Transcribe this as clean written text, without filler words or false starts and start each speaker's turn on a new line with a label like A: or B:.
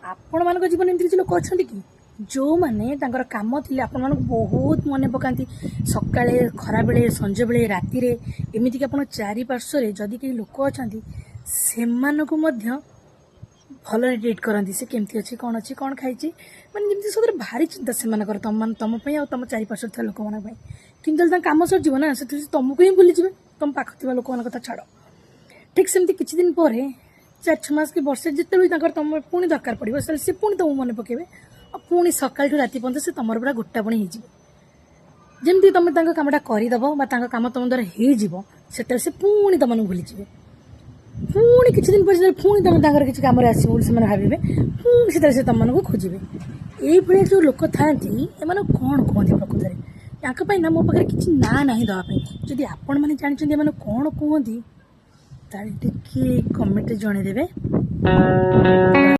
A: ଆପଣମାନଙ୍କ ଜୀବନରେ ଏମିତି କିଛି ଲୋକ ଅଛନ୍ତି କି, ଯେଉଁମାନେ ତାଙ୍କର କାମ ଥିଲେ ଆପଣମାନଙ୍କୁ ବହୁତ ମନେ ପକାନ୍ତି? ସକାଳେ, ଖରାବେଳେ, ସଞ୍ଜବେଳେ, ରାତିରେ, ଏମିତିକି ଆପଣ ଚାରିପାର୍ଶ୍ୱରେ ଯଦି କେହି ଲୋକ ଅଛନ୍ତି, ସେମାନଙ୍କୁ ମଧ୍ୟ ଭଲରେ ଟ୍ରିଟ୍ କରନ୍ତି। ସେ କେମିତି ଅଛି, କ'ଣ ଅଛି, କ'ଣ ଖାଇଛି, ମାନେ ଯେମିତି ସତରେ ଭାରି ଚିନ୍ତା ସେମାନଙ୍କର ତମ ତମ ପାଇଁ ଆଉ ତମ ଚାରିପାର୍ଶ୍ୱରେ ଥିବା ଲୋକମାନଙ୍କ ପାଇଁ। କିନ୍ତୁ ଯେତେବେଳେ ତାଙ୍କ କାମ ସରିଯିବ ନା, ସେଥିରେ ସେ ତମକୁ ହିଁ ଭୁଲିଯିବେ। ତମ ପାଖରେ ଥିବା ଲୋକମାନଙ୍କ କଥା ଛାଡ଼। ଠିକ୍ ସେମିତି କିଛି ଦିନ ପରେ, 4-6 ମାସ କି ବର୍ଷେ, ଯେତେବେଳେ ତାଙ୍କର ତମ ପୁଣି ଦରକାର ପଡ଼ିବ, ସେତେବେଳେ ସେ ପୁଣି ତମକୁ ମନେ ପକାଇବେ ଆଉ ପୁଣି ସକାଳଠୁ ରାତି ପର୍ଯ୍ୟନ୍ତ ସେ ତମର ପୁରା ଗୋଟାପଣି ହେଇଯିବେ। ଯେମିତି ତମେ ତାଙ୍କ କାମଟା କରିଦେବ ବା ତାଙ୍କ କାମ ତମ ଦ୍ୱାରା ହେଇଯିବ, ସେତେବେଳେ ସେ ପୁଣି ତମମାନଙ୍କୁ ଭୁଲିଯିବେ। ପୁଣି କିଛି ଦିନ ପରେ ଯେତେବେଳେ ପୁଣି ତମେ ତାଙ୍କର କିଛି କାମରେ ଆସିବ ବୋଲି ସେମାନେ ଭାବିବେ, ପୁଣି ସେତେବେଳେ ସେ ତମମାନଙ୍କୁ ଖୋଜିବେ। ଏଇଭଳିଆ ଯେଉଁ ଲୋକ ଥାଆନ୍ତି, ଏମାନଙ୍କୁ କ'ଣ କୁହନ୍ତି ପ୍ରକୃତରେ? ୟାଙ୍କ ପାଇଁ ନା ମୋ ପାଖରେ କିଛି ନାଁ ନାହିଁ ଦେବା ପାଇଁ। ଯଦି ଆପଣମାନେ ଜାଣିଛନ୍ତି ଏମାନଙ୍କୁ କ'ଣ କୁହନ୍ତି, ତାହେଲେ ଟିକେ କମେଣ୍ଟରେ ଜଣେଇଦେବେ।